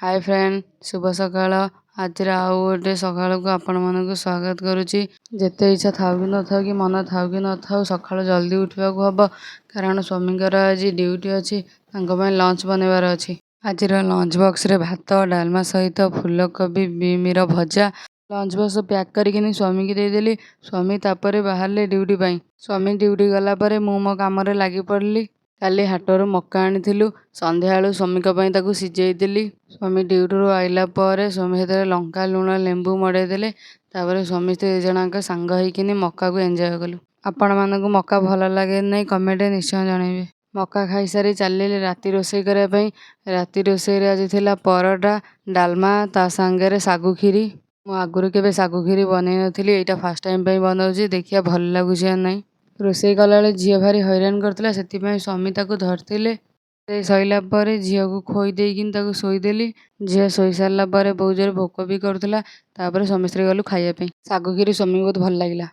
ହାଏ friend, ଶୁଭ ସକାଳ। ଆଜିର ଆଉ ଗୋଟେ ସକାଳକୁ ଆପଣମାନଙ୍କୁ ସ୍ୱାଗତ କରୁଛି। ଯେତେ ଇଚ୍ଛା ଥାଉ କି ନଥାଉ କି ମନ ଥାଉ କି ନଥାଉ, ସକାଳୁ ଜଲ୍ଦି ଉଠିବାକୁ ହବ, କାରଣ ସ୍ୱାମୀଙ୍କର ଆଜି ଡ୍ୟୁଟି ଅଛି, ତାଙ୍କ ପାଇଁ ଲଞ୍ଚ ବନେଇବାର ଅଛି। ଆଜିର ଲଞ୍ଚ ବକ୍ସରେ ଭାତ ଡାଲମା ସହିତ ଫୁଲକୋବି ବିମିର ଭଜା। ଲଞ୍ଚ ବକ୍ସ ପ୍ୟାକ୍ କରିକିନି ସ୍ୱାମୀକି ଦେଇଦେଲି। ସ୍ୱାମୀ ତାପରେ ବାହାରିଲେ ଡ୍ୟୁଟି ପାଇଁ। ସ୍ୱାମୀ ଡ୍ୟୁଟି ଗଲା ପରେ ମୁଁ ମୋ କାମରେ ଲାଗି ପଡ଼ିଲି। କାଲି ହାଟରୁ ମକା ଆଣିଥିଲୁ। ସନ୍ଧ୍ୟାବେଳୁ ସ୍ୱାମୀଙ୍କ ପାଇଁ ତାକୁ ସିଝେଇ ଦେଲି। ସ୍ୱାମୀ ଡ୍ୟୁଟିରୁ ଆଇଲା ପରେ ସ୍ୱାମୀ ସେଥିରେ ଲଙ୍କା, ଲୁଣ, ଲେମ୍ବୁ ମଡ଼େଇ ଦେଲେ। ତାପରେ ସ୍ୱାମୀ ସ୍ତ୍ରୀ ଦୁଇ ଜଣଯାକ ସାଙ୍ଗ ହେଇକିନି ମକାକୁ ଏନ୍ଜୟ କଲୁ। ଆପଣମାନଙ୍କୁ ମକା ଭଲ ଲାଗେ ନାହିଁ, କମେଣ୍ଟରେ ନିଶ୍ଚୟ ଜଣେଇବେ। ମକା ଖାଇସାରି ଚାଲିଲି ରାତି ରୋଷେଇ କରିବା ପାଇଁ। ରାତି ରୋଷେଇରେ ଆଜି ଥିଲା ପରଟା, ଡାଲମା, ତା ସାଙ୍ଗରେ ଶାଗୁ କ୍ଷୀରି। ମୁଁ ଆଗରୁ କେବେ ଶାଗୁ କ୍ଷୀରି ବନେଇ ନଥିଲି, ଏଇଟା ଫାର୍ଷ୍ଟ ଟାଇମ୍ ପାଇଁ ବନଉଛି। ଦେଖିବା ଭଲ ଲାଗୁଛି ନା ନାହିଁ। ରୋଷେଇ କଲାବେଳେ ଝିଅ ଭାରି ହଇରାଣ କରୁଥିଲା, ସେଥିପାଇଁ ସ୍ୱାମୀ ତାକୁ ଧରିଥିଲେ। ରୋଷେଇ ସରିଲା ପରେ ଝିଅକୁ ଖୋଇ ଦେଇକିନି ତାକୁ ଶୋଇଦେଲି। ଝିଅ ଶୋଇ ସାରିଲା ପରେ ବହୁତ ଜୋରେ ଭୋକ ବି କରୁଥିଲା। ତାପରେ ସ୍ୱାମୀ ସ୍ତ୍ରୀ ଗଲୁ ଖାଇବା ପାଇଁ। ଶାଗୁ କ୍ଷୀରି ସ୍ୱାମୀକୁ ବହୁତ ଭଲ ଲାଗିଲା।